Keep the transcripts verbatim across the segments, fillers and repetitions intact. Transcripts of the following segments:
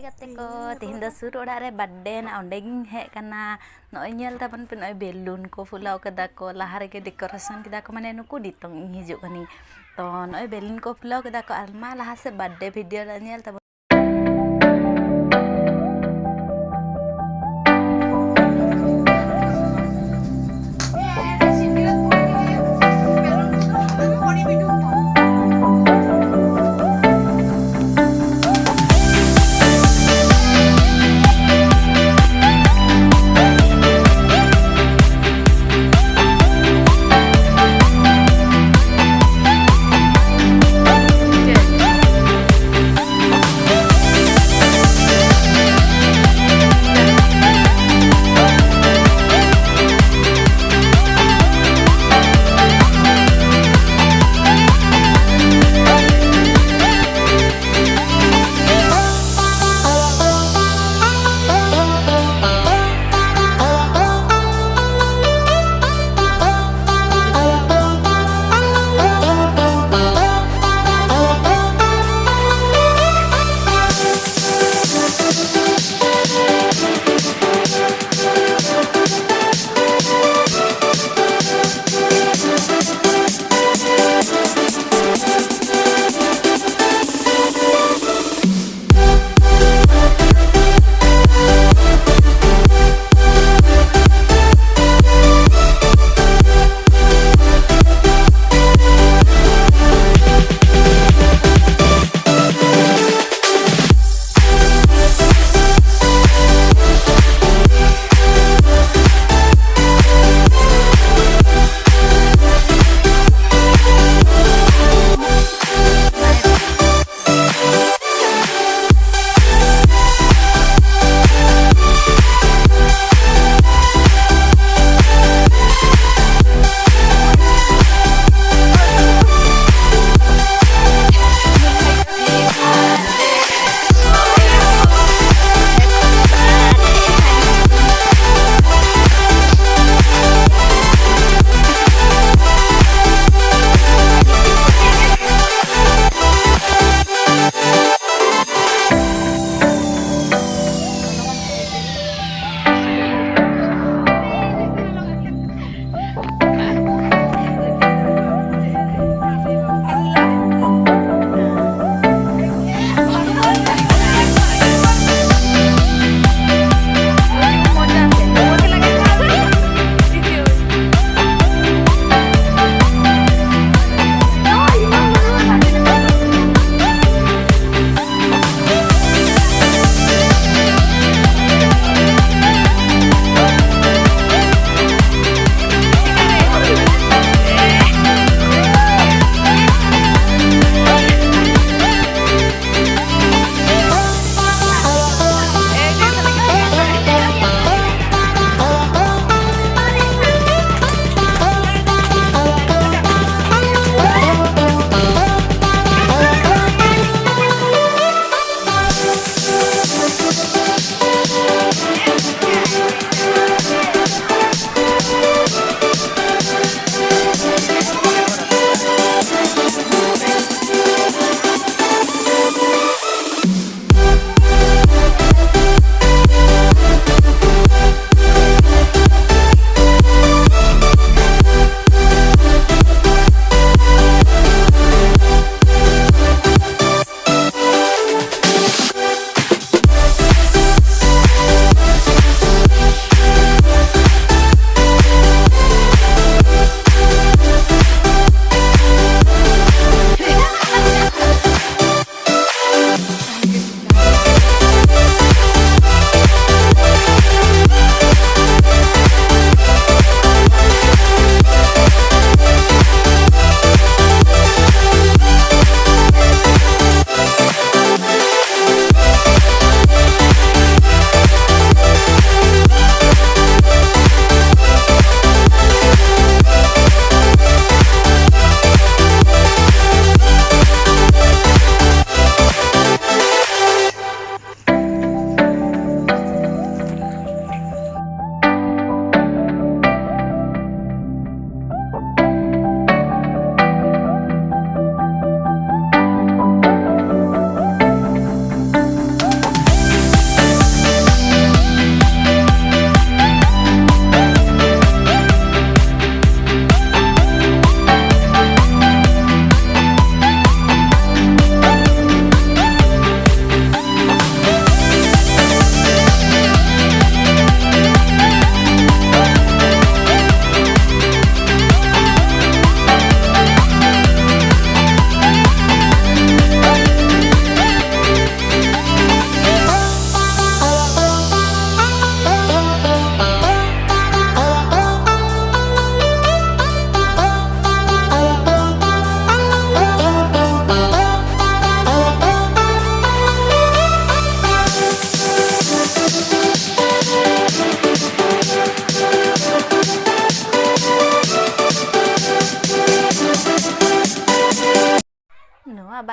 ᱜᱟᱛᱮ ᱠᱚ, ᱛᱮᱦᱮᱧ ᱫᱚ ᱥᱩᱨ ᱚᱲᱟᱜ ᱨᱮ ᱵᱟᱨᱛᱷᱰᱮ ᱱᱟ, ᱚᱸᱰᱮ ᱜᱤᱧ ᱦᱮᱡ ᱟᱠᱟᱱᱟ᱾ ᱱᱚᱜᱼᱚᱭ ᱧᱮᱞ ᱛᱟᱵᱚᱱ ᱯᱮ, ᱱᱚᱜᱼᱚᱭ ᱵᱮᱞᱩᱱ ᱠᱚ ᱯᱷᱩᱞᱟᱹᱣ ᱠᱟᱫᱟ ᱠᱚ, ᱞᱟᱦᱟ ᱨᱮᱜᱮ ᱰᱮᱠᱳᱨᱮᱥᱚᱱ ᱠᱮᱫᱟ ᱠᱚ, ᱢᱟᱱᱮ ᱱᱩᱠᱩ ᱱᱤᱛᱚᱝ ᱤᱧ ᱦᱤᱡᱩᱜ ᱠᱟᱹᱱᱟᱹᱧ᱾ ᱛᱚ ᱱᱚᱜᱼᱚᱭ ᱵᱮᱞᱩᱱ ᱠᱚ ᱯᱷᱩᱞᱟᱹᱣ ᱠᱮᱫᱟ ᱠᱚ, ᱟᱨ ᱢᱟ ᱞᱟᱦᱟ ᱥᱮᱫ ᱵᱟᱨᱛᱷᱰᱮ ᱵᱷᱤᱰᱤᱭᱳ ᱨᱮ ᱧᱮᱞ ᱛᱟᱵᱚᱱ᱾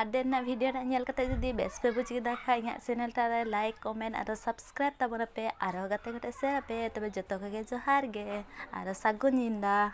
ᱟᱨ ᱰᱮ ᱨᱮᱱᱟᱜ ᱵᱷᱤᱰᱤᱭᱳ ᱨᱮᱱᱟᱜ ᱧᱮᱞ ᱠᱟᱛᱮ ᱡᱩᱫᱤ ᱵᱮᱥ ᱯᱮ ᱵᱩᱡᱽ ᱠᱮᱫᱟ ᱠᱷᱟᱡ, ᱤᱧᱟᱹᱜ ᱪᱮᱱᱮᱞ ᱴᱟᱜ ᱨᱮ ᱞᱟᱭᱤᱠ, ᱠᱚᱢᱮᱱᱴ ᱟᱨ ᱥᱟᱵᱥᱠᱨᱟᱭᱤᱵ ᱛᱟᱵᱚᱱ ᱯᱮ, ᱟᱨᱦᱚᱸ ᱜᱟᱛᱮ ᱠᱚᱴᱷᱮᱱ ᱥᱮᱭᱟᱨ ᱯᱮ᱾ ᱛᱚᱵᱮ ᱡᱚᱛᱚ ᱠᱚᱜᱮ ᱡᱚᱦᱟᱨ ᱜᱮ ᱟᱨ ᱥᱟᱹᱜᱩᱱ ᱧᱤᱫᱟᱹ᱾